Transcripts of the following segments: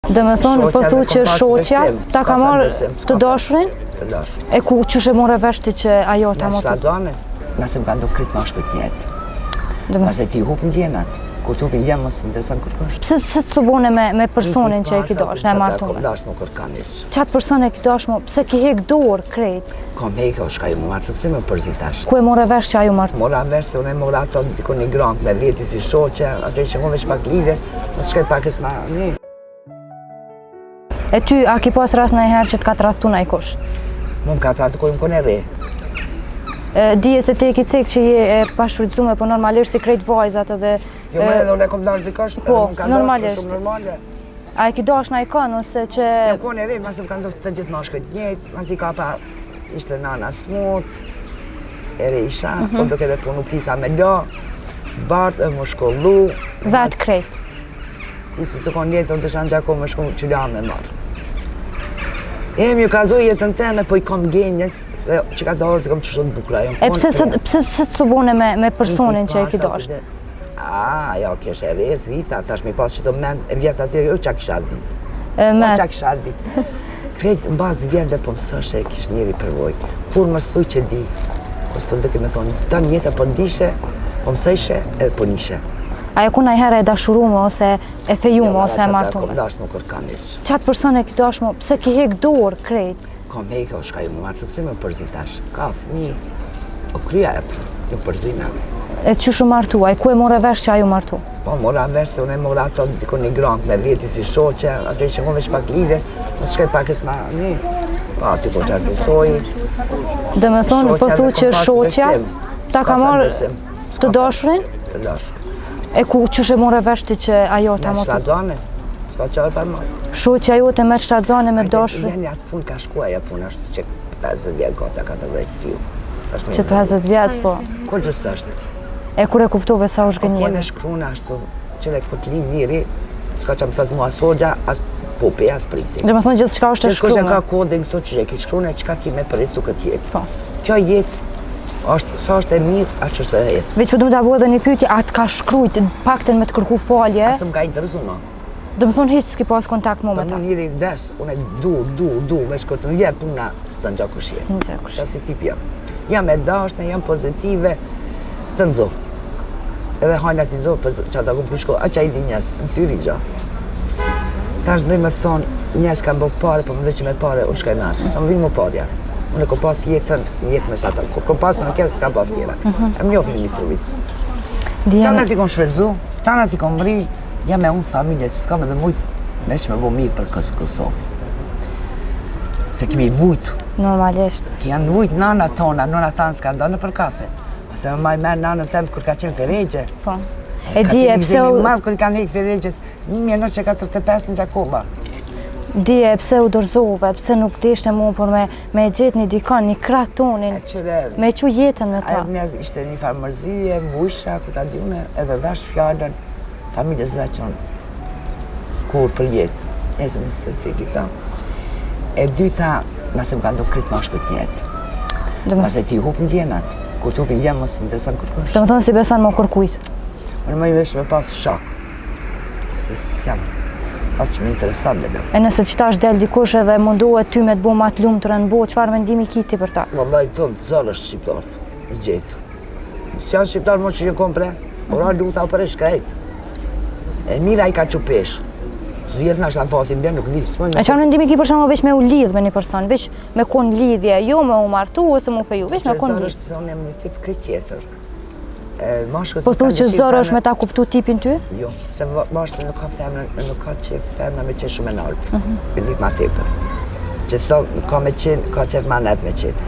Domethonë, po thu që shoqja ta ka marrë të dashurin? Të dashurin. E ku qysh e more vesh ti që ajo ta marrë? Shtatzane, masi më kanë duk krejt mashkujt njëjtë. Masi ti hup ndjenat, kur të hup ndjenat, mos të intereson kërkush. Pse se të subone me, me personin që e ki dash, e martu me? Dash më kërkan ish. Qatë person e ki dash mo, pse ki hek dorë krejt? Kom hek, o shka ju më martu, pse më përzi tash? Ku e more vesh që ajo martu? Mora vesh se unë e mora ato diku një grant me veti si shoqe, atë që më vesh pak lidhje, mos shkoj pak ma një. E ty, a ki pas rast najherë që të ka tradhtu najkush? Mu më ka tradhtu kur jom konë e re. E, dije se ti e ki cek që je e pashfrytëzume, po normalisht si krejt vajzat edhe... Jo, më edhe unë e kom dash dikush, po, edhe më ka normalisht. shumë normale. A e ki dash najkon, ose që... Jom konë e re, masi më kanë duk të gjithë mashkujt njëjtë, masi ka pa ishte nana smut, e re isha, mm -hmm. po duke me punu plisa me la, bartë e më shkollu. Vetë krejt. Ishte së konë jetë, unë të shanë gjako me shku që la me marrë. E më ju kazu jetën teme, po i kom genjes, se që ka dorë, se kom që shumë bukura. E pse se, pse se të subone me, me personin që e ki dash? A, jo, kesh e re, zita, tash mi pas që të men, e vjetë aty, jo, qa kisha ditë. E me. Po, qa kisha ditë. Krejt në bazë vjetë dhe po mësoshe e kish njeri përvoj. Kur më thuj që di, po s'po duke me thonë, të jeta po ndishe, po mësojshe edhe po nishe. A je ku najherë e dashurume ose e fejume Jo, ose e martume? Kom dash më kërkan ish. Qatë person e ki dash mo, pse ki hek dorë krejt? Kom hek, o shka ju më martu, pse më përzi tash? Ka fëmi, o kryja e për, ju përzina. E qysh u martu, ai ku e more vesh që ajo martu? Po, mora vesh se unë e mora ato diku një grant me veti si shoqe, atë që më vesh pak lidhje, mos shkoj pak ma një. Po, aty po qasë soji. Domethonë, po thu që shoqja ta ka marrë të dashurin? Të dashurin. E ku qysh e more vesh ti që ajo ta marrë? Me shtatzane, s'ka qarë pa marrë. Shoqja jote me shtatzane me dashurin? Jeni atë punë ka shkua, ajo punë është që 50 vjetë gata ka të vrejtë fiu. Që 50 vjetë, po. Kur gjë s'është? E kur e kuptove sa u zhgënjeve? Po, në shkruna ashtu, që dhe kur të lind njeri, s'ka që më thëtë mua sogja, as popi, as prifti. Domethonë gjithçka është e shkrume. Që kush e ka kodin këtu që e ki shkrune, çka ki me përjetu këtë jetë. Po. Kjo jetë, është, sa është e mirë, ashtë është edhe jetë. Veç po du me ta bo edhe një pyetje, a të ka shkrujt, paktën me të kërku falje? As më ka interesu, no. Domethonë hiç s'ki pas kontakt mo me ta? Po ta? njeri vdes, unë e du, du, du, veç kur të më vjen puna, s'të në gjakush jetë. S'të në gjakush. Ta si tip jam. Jam e dashne, jam pozitive, të nxo. Edhe hajna të nxo, për që ata kom për shkollë, a që i di njerëz, në thyri gja. Tash ndoj me thonë, njerëz kanë bo pare, po më që me pare, u shkaj me atë. Së më vi më parja. Unë e kom pas jetën, jetë me sa të. Kur kom pas në kërë, s'kam pas tjera. Mhm. E më njofin në Mitrovicë. Tana t'i kom shfrytzu, tana t'i kom mri, Jam me unë familje, se s'kam edhe mujtë, me që me bo mirë për kësë Kosovë. Se kemi vujtë. Normalisht. Ki janë vujtë nana tona, nana tanë s'ka ndonë për kafe. Pse më maj men nanën tem kur ka qenë ferexhe. Po. E di, e pse u... Madh kur i kanë hekë ferexhet, 1945 në Gjakova. Di, e pse u dorëzove, pse nuk deshte mu për me, me gjetë një dikon, një krah tonin, me çu jetën me ta. Ajo ishte një farë mërzie, vujsha, ku ta di une, edhe dhash fjalën, familjes veç unë, kur për jetë, e zë më së të cili ta. E dyta, masi më kanë duk krejt mashkujt njëjtë. Masi ti hup ndjenat, kur të hup ndjenat, mos të intereson kërkush. Domethonë s'i beson mo kërkujt. Unë më i vesh me pas shok, se s'jam, pas që më intereson dhe E nëse që tash del dikush edhe mundohet ty me të bo ma të lumturën në botë, çfarë mendimi ki ti për ta? Vallaj, të në zor është shqiptarët, i gjetë. S'janë shqiptarë më që që kom pre, ora luta o për e shkrejt. E mira i ka që pesh. Zë në është në fatin bje, nuk di. E çfarë mendimi ki për shembull veç me u lidh me një person, veç me kon lidhje, jo me u martu ose me u feju, veç me kon lidhje. Zor është se unë jam një tip krejt tjetër. Po thu që zor është me ta kuptu tipin ty? Jo, se mashkulli nuk ka femrën, nuk ka qef femra me qenë shumë e naltë, mm -hmm. ma tepër. Që thë, ka me qenë, ka qef ma net me qenë.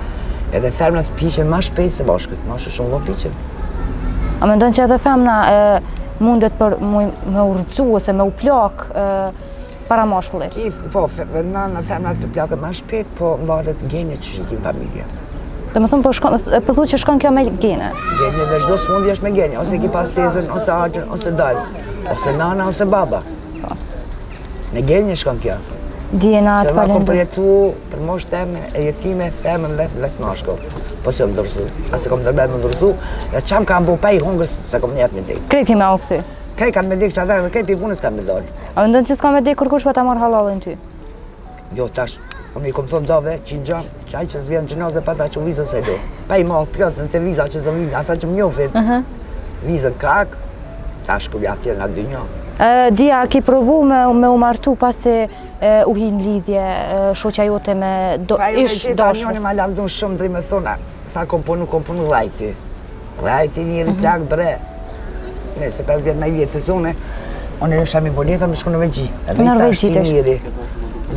Edhe femrat piqen ma shpejt se mashkujt, mashkujt shumë vonë piqen. A mendon që edhe femna e, mundet për me u rrëzu ose me u plak e, para mashkullit? Ki, po, në në femrat të plaken ma shpejt, po varet gene që i ki në familje. Domethonë, po, shkon, po thu që shkon kjo me gene? Gene dhe çdo smundje është me gene, ose ki pas tezën, ose axhën, ose dajën, ose nana, ose baba. Po. Me gene shkon kjo. Dijena të falenderoj. Se kom përjetu, për moshë teme, e jetime, femën vetë, vetë mashkull. Po s'jom dorëzu, as e kom ndërmend me dorëzu, dhe ça m'kanë bo pa i hongër, s'e kom njet një ditë. Krejt ki me u kthy? Krejt kanë me dek që ata dhe krejt pi punës kanë me dalë. A mendon që s'ka me dek kërkush pa ta marrë hallallin ty? Jo, tash, unë i kom thonë dave, që në gjamë, që ai që s'vjen xhenaze pa ta që vizën se do. Pa i marrë plot në të viza që s'vinë, ata që më njofin. Uh -huh. Vizën kak, tash kur ja thjenë atë dynja. Dija, ki provu me, me u martu pasi e, u hi në lidhje shoqja jote me do, pa ish dashur? Pa jo me gjitha, njoni ma lavdun shumë, dhe me thonë, tha kom punu, kom punu rajti. Rajti njeri mm -hmm. plak bre. Nëse 5 vjet më i vjetër se une, unë e lësha mi bo letra me shku në Norvegji. Edhe i thash si njeri,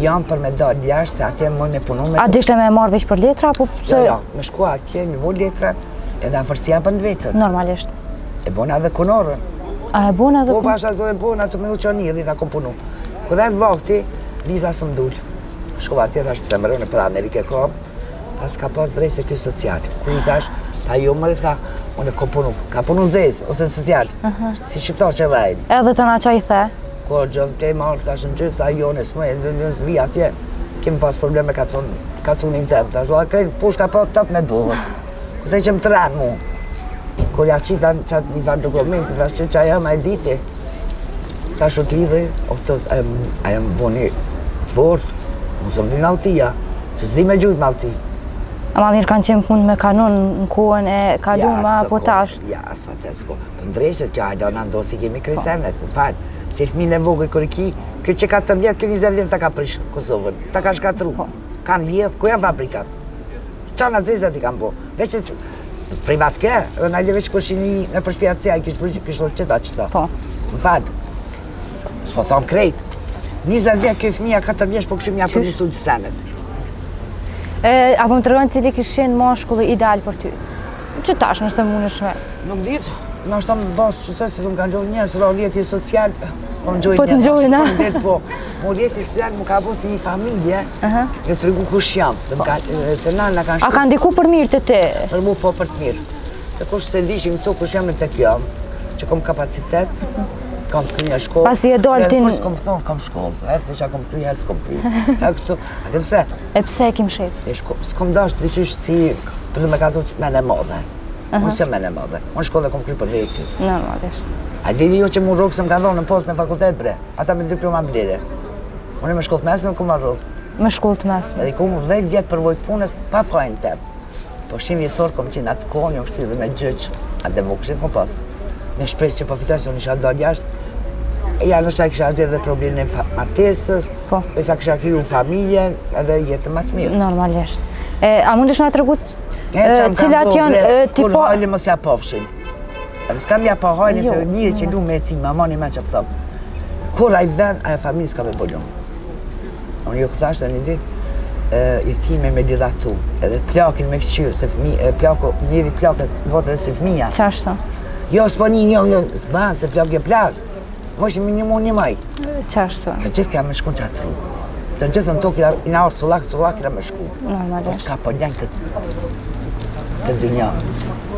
jam për me dalë jashtë, se atje muj me punu me... A dishte me marrë veç për letra, apo pse... Jo, jo, me shku atje, me bo letra, edhe afërsia bën vetën. Normalisht. E bona edhe kunorën. A e bona edhe Po, pasha zo e bona, të me u që njeri, tha kom punu. Kur erdh vakti, viza s'më dul. Shkova atje, thash, pse mërë, në për Amerike kam, Tha s'ka pas drejt se ky social. Kur i thash, tha jo more, tha, unë kom punu, ka punu në zezë, ose në social, uh -huh. si shqiptar që dhejnë. Edhe të na qaj the? Ko gjëm te marrë, thash në gjithë, tha jo, në s'më, në në s'vi atje, kemi pas probleme katun, katunin tem, thash, valla krejt pushka po top me duhet. Kur të që më tren mu, kur ja qita qatë një farë dokumenti, thash që që ajo ma e diti, Tash u të lidhe, o të, a jam boni të fort, më së më vinë alltia, se s'di me gjujt me allti. A ma mirë kanë qenë punë me kanun në kohën e kalume, apo tash? Ja, sa të s'ko. Po ndreqet kjo, a do na ndosi kemi kresenet, po fal. Si fëmijën e vogël kur i ki, kjo që ka të vjet, kjo 20 vjet ta ka prish Kosovën, ta ka shkatru. Po. Kanë vjedh, ku janë fabrikat? Tana zezat i kanë bo. Veç e privat ke, dhe na veç kush i një në përshpia të ai kish vëzh kish thotë qeta qeta. Po. Më fal. S'po thom krejt. 20 vjet ky fëmija 4 vjeç po kështu më ja përmisu senet. E, apo më tregon cili kish qenë mashkulli ideal për ty? Që tash nëse mundesh me. Nuk di, ndoshta më bos që se se më kanë gjohë njerëz, rrjeti social, po më gjojnë po të njerëz. Po, po, po rrjeti social më ka bo si një familje, Me tregu kush jam, se më ka, të nanë na kanë shtu. A ka ndiku për mirë te ti? Për mu po për të mirë. Se kush s'e dishim këtu, kush jam në të kjo, që kom kapacitet, kam kry një shkollë. Pasi e dalë ti... Edhe kom thonë, kam shkollë, edhe që kom kry, edhe s'kom kry. E kështu, a dhe pse? E pse e kim shef? E shko, s'kom dash të qysh si, për me ka zonë që mene madhe. Unë s'jam mene madhe. Unë shkollë e kom kry për veti. Normalisht. A dini jo që mu rrokë se më ka dhonë në post me fakultet bre. Ata me diploma blere. Unë me shkollë të mesme ku marrë rrogë. Me shkollë të mesme. Edhe ku më 10 vjet përvojë punës pa fajin tem. Po shumë vjetor kom qenë atë kohë, jam shty dhe me gjyq, a demokraci kom pas. Me shpresë që po fitoj se unë isha dalë jashtë. E ja, ndoshta kisha zgjidhë dhe problemin e martesës, po. Besa kisha kriju familjen edhe jetën më të mirë. Normalisht. E, a mundesh me tregu cilat janë tipo... Kur hajli mos ja pofshin. Edhe s'kam ja pa hajli se jo, njëri që lu me ti, ma mani me që pëthëm. Kur ai ven, ajo familje s'ka me bolu. Unë ju këthash dhe një ditë, jetime me lidhatu, edhe plakin me këqyrë, se fëmi, e, plaku, njëri plaket, votë edhe si fëmija. Qashtu? Jo, s'po një, jo, jo, s'ban, se plak e plak. Mos i një mund një maj. Qashtu? Të gjithë kja me shku në qatë rrugë. Të gjithë në tokë, i na orë cullak, cullak, kja me shku. Normalisht. Po çka po lën këtë, këtë dynja.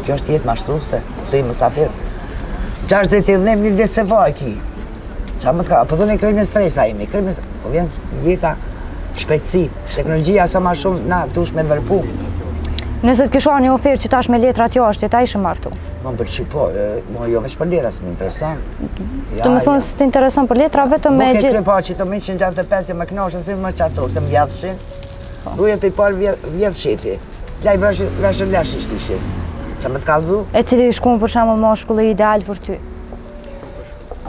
Kjo është jetë mashtruse, të i mësafir. Gjashtë ditë i dhem, një ditë se vaj ki. Qa më të ka, po thonë krejt me stresa imi, krejt me Po vjen jeta shpejtësi, teknologjia sa ma shumë na dush me vërpu. Nëse të kisha një ofertë që tash me letrat jashtë, ta ishe martu? Më më pëlqy po, më jo veç për letra, s'më intereson. Ja, Do me thonë s'të intereson për letra, vetëm me gjithë... Nuk e kry pa që të 165, jo me knashë, si më qato, se më vjedhshin. Po. Ruje për i parë vjedh shefi. Laj vrashën lesh ishtë ishin. Që më të kallzu? E cili shkun për shembull mashkulli ideal për ty?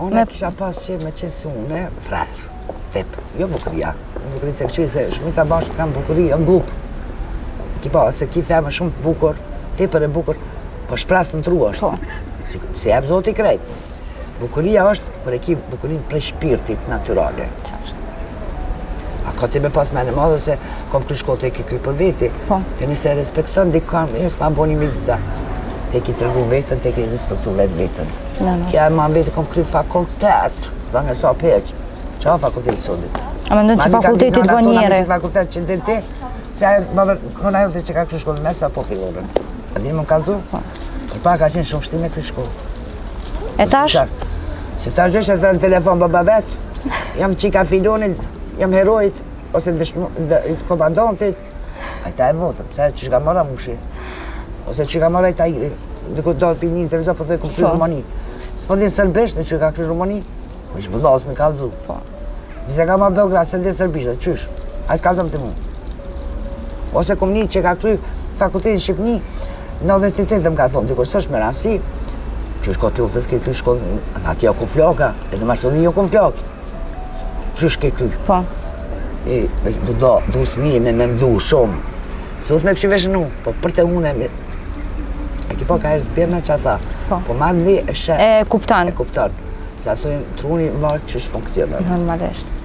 Unë me... kisha pas që me qenë si unë, frer, tip, jo bukuria. Bukuri se kështu se shumica bashkë kanë bukuri, janë glup. Ki pa, se ki femër shumë të bukur, tepër e bukur, po shpresë në tru është. Po. Si, si jep zoti krejt. Bukuria është, kur e ki bukurinë prej shpirtit natyrale. Qashtu. A ka ti me pas mene madhe se kom kry shkollë të e ki kry për veti. Po. Të nëse e respekton dikon, jo s'ma boni me dita. Të ki tregu vetën, të ki respektu vetë vetën. Kja e ma veti kom kry fakultet, s'ba nga sa peq. Qa fakultet sodit? A mendon që fakultetit bën njeri? Që fakultet që din ti, se ajo, më nëna jote që ka kry shkollën mesa, po fillorën. A dini më më kallzu? Po. Për pa ka qenë shumë vështirë me kry shkollë. E tash? Se tash është e thënë në telefon baba vetë, jam qika filonit, jam heroit, ose komandantit, a ta e votëm, pse që ka marra mushi, ose që ka marra i ta iri, diku do të një televizor, po thoj kom kry po. Rumani. S'po din serbisht, e që ka kry Rumani, po që budalës me kallzu. Po. Nëse ka ma Beograd, s'e din serbisht, e qysh? Ai s'kallzon ti mu. Ose kom një që ka kry fakultetin në Shqipni, 98 dhe më ka thonë, dikur s'është me rasi, qysh kohë t'luftës ke kry shkollë, dhe atje jo ku flaka, edhe Maqedoni jo ku flakë. Qysh ke kry? Po. E, e do, duhet një me mendu shumë. S'duhet me këshy veshë nu, po për të une, me... E ki po ka e zbjerna që tha, po, po ma ndi e she. E kupton. E kupton. Se ato truni varet qysh funksionon. Normalisht.